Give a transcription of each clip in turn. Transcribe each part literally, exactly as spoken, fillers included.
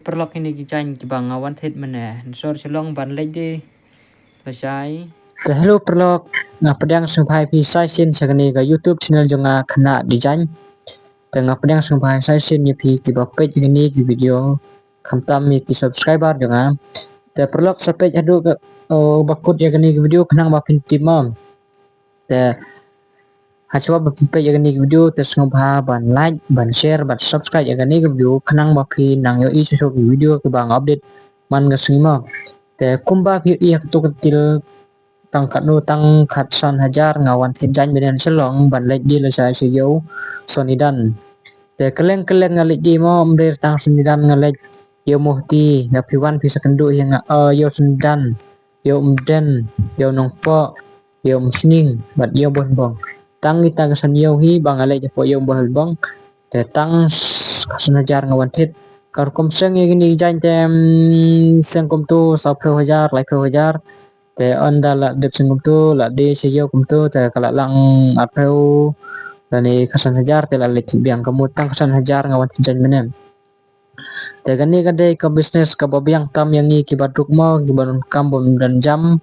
Paralok, kine ki jaiñ kiba nga wan thied mynne, ngan sor shalong ban leit die lashai. Te hello paralok, nga pdiang sngewbha ïa phi sa shisien sha kane ka YouTube channel jong nga, Khynnah Design. Te nga pdiang sngewbha sa shisien ïa phi kiba peit ïa kine ki video, khamtam ïa ki subscriber jong nga. Te paralok, sa peit haduh ka, oh, ba kut ïa kine ki video khnang ba phin tip mo. Te hashwa ba phin peit ïa kine ki video te sngewbha ban like, ban share, ban subscribe ïa kine ki video khnang ba phin nang ïohi shuh shuh ki video kiba nga update man ka sngi mo. Te kumba phi ïohi ha kato ka detail, tang katno, tang khatsan hajar nga wan thied jaiñ bneng shalong ban leit die lashai sha ïew Sonidan. Te kylleng kylleng nga leit die mo, ym dei tang Sonidan nga leit, ïew Mawhati, lada phi wan phi sa kynduh ïa nga, eh, ïew Sonidan, ïew Umden, ïew Nongpoh, ïew Umsning bad ïew Bawhalbong. Tang kita ki san ïew hi ba nga leit hapoh ïew Bawhalbong. Te tang s-, khatsan hajar nga wan thied. Ka rukom seng ïa kine ki jaiñ te, mm, seng kumto sawphew hajar, laiphew hajar. Te ynda la dep seng kumto, la die sha ïew kumto, te ka la lang arphew lane khatsan hajar, te la leit thied biang. Ka mut tang khatsan hajar nga wan thied jaiñ mynne. Te kane ka dei ka business kaba biang tam ïa ngi kiba duk mo, kiba donkam bym don jam.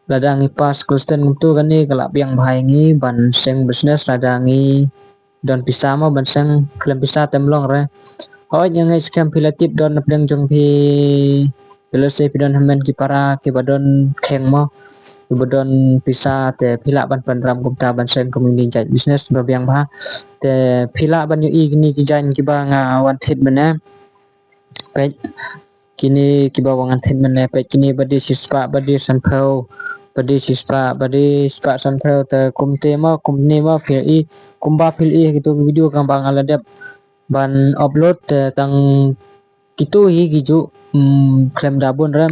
Lada ngi pass class ten kumto, kane ka la biang bha ïa ngi ban seng business, lada ngi don pisa mo ban seng, khlem pisa te ym long re. Hooid, nga ngeit skhem phi la tip, don na pdeng jong phi, phi la sngewthuh, phi don hynmen ki para kiba don kheiñ mo, kiba don pisa, te phi lah ban pynram kumta ban seng kum kine ki jait business ba biang bha. Te phi lah ban ïohi kine ki jaiñ kiba nga wan thied mynne. Peit kine kiba nga wan thied mynne, peit kine ba die shispah, ba die sanphew, ba die shispah, ba die spah sanphew. Te kumte mo, kumne mo phi ïohi, kumba phi ïohi ha kito ki video kaba nga la dep ban upload, te tang kito hi ki juh, mm, khlem da bun re.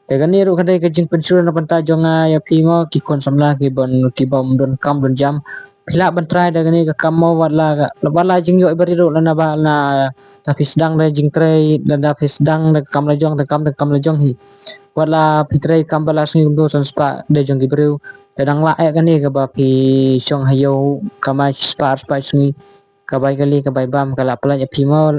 Te kane ruh ka dei ka jingpynshlur na bynta jong nga ïa phi mo, ki khun samla kiba, kibym don kam don jam. Phi lah ban try da kane ka kam mo, wat la, wat la jingïoh ba ri ruh, lada ba, lada phi sdang da jingtrei, lada phi sdang da ka kam la jong, da ka kam, da ka kam la jong hi. Wat la phi trei kam ba la sngi kumto san spah da jong ki briew. Te dang lah eh kane kaba phi shong ha ïew, kamai spah, spah sngi. Ka bai kali, ka bai bam, ka la pyllait ïa phi mo.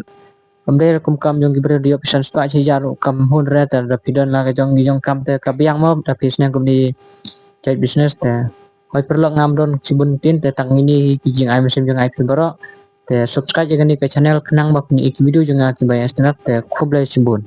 Ym dei rukom kam jong ki briew, da ïoh phi san spah shi hajar ruh kam hun re, te lada phi don la ka jong ki jong kam te ka biang mo, lada phi sneng kumne jait business te. Hooid paralok, ngam don shibun ktien, te tang kine hi ki jingai mynsiem jong nga ïa phi baroh. Te subscribe ïa kane ka channel khnang ba phin ïohi ki video jong nga kiba ïa sngewtynnat, te khublei shibun.